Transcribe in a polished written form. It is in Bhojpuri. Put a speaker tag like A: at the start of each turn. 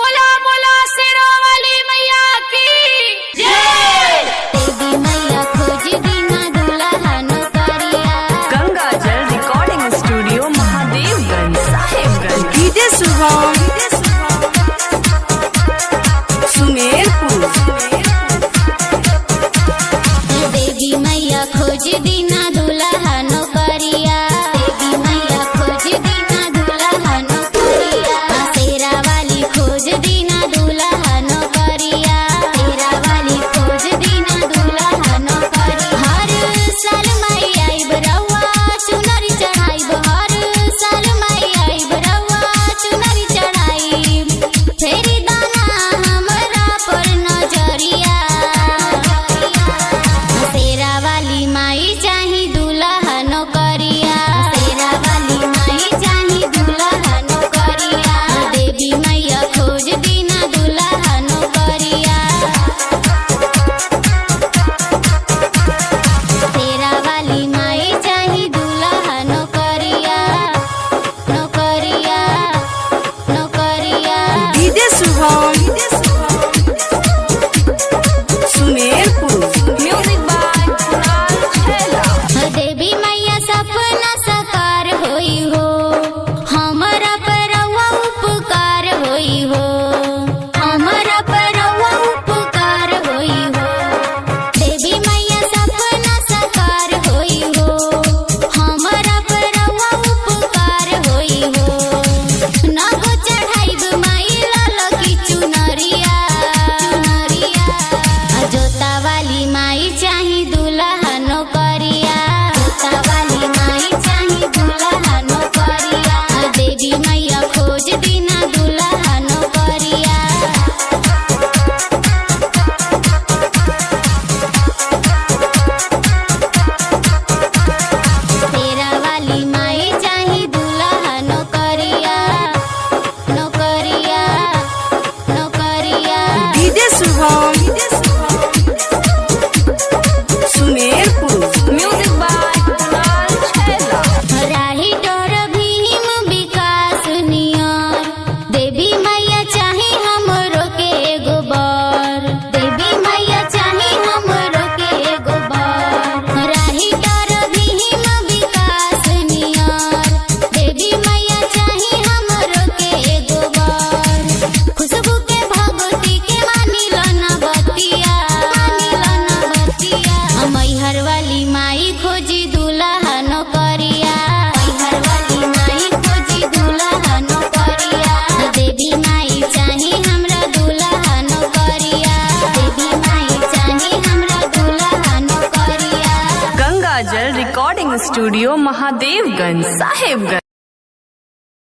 A: बोला बोला शेरों वाली मैया की
B: देवी मैया खोज दीना दुल्हा नौकरिया।
C: Ganga Jal recording studio Mahadevganj Sahebganj.
D: DJ Shubham Sumerpur.
B: देवी मैया खोज दीना दुल्हा नौकरिया। देवी मैया खोज दीना दुल्हा नौकरिया। शेरा वाली खोज दीना दुल्हा नौकरिया। शेरा वाली खोज दीना दुल्हा नौकरिया। हर साल माई आइब रउआ चुनरी चढ़ाइब। हर साल माई आइब रउआ चुनरी चढ़ाइब। फेरी दाना हमरा पर नजरिया। शेरा वाली माई चाही दुल्हा नौकरिया। शेरा वाली माई चाही दुल्हा नौकरिया। देवी मैया खोज दीना दुल्हा नौकरिया। शेरा वाली माई चाही दुल्हा नौकरिया। नौकरिया नौकरिया।
D: DJ Shubham Sumerpur.
C: Music by Kunal Chhaila.
B: देवी मैया सपना साकार होई हो, हमरा पर रउआ उपकार होई हो, हमरा पर रउआ उपकार होई हो। देवी मैया सपना साकार होई हो, हमरा पर रउआ उपकार होई हो। नगो चढ़ाइब माई लाल की चुनरिया। चुनरिया जोता वाली माई चाही दुल्हा नौकरिया। जोता वाली माई चाही दुल्हा नौकरिया। देवी मैया खोज दीना दुल्हा नौकरिया। तेरा वाली माई चाही दुल्हा नौकरिया। नौकरिया नौकरिया।
D: DJ Shubham Sumerpur.
C: Music by Kunal Chhaila.
B: राही डोर भीम विकास नियर। देवी मैया चाहे हमरो के एगो बर। देवी मैया चाहे हमरो के एगो बर। राही डोर भीम विकास नियर। देवी मैया चाहे हमरो के एगो बर। खुशबू के भगवती के मानिल न बतिया। मानिल न बतिया। मैहर वाली माई खोजी दुल्हा नौकरिया। मैहर वाली माई खोजी दुल्हा नौकरिया। देवी माई चाही हमरा दुल्हा नौकरिया। देवी माई चाही हमरा दुल्हा नौकरिया।
C: Ganga Jal recording studio Mahadevganj Sahebganj.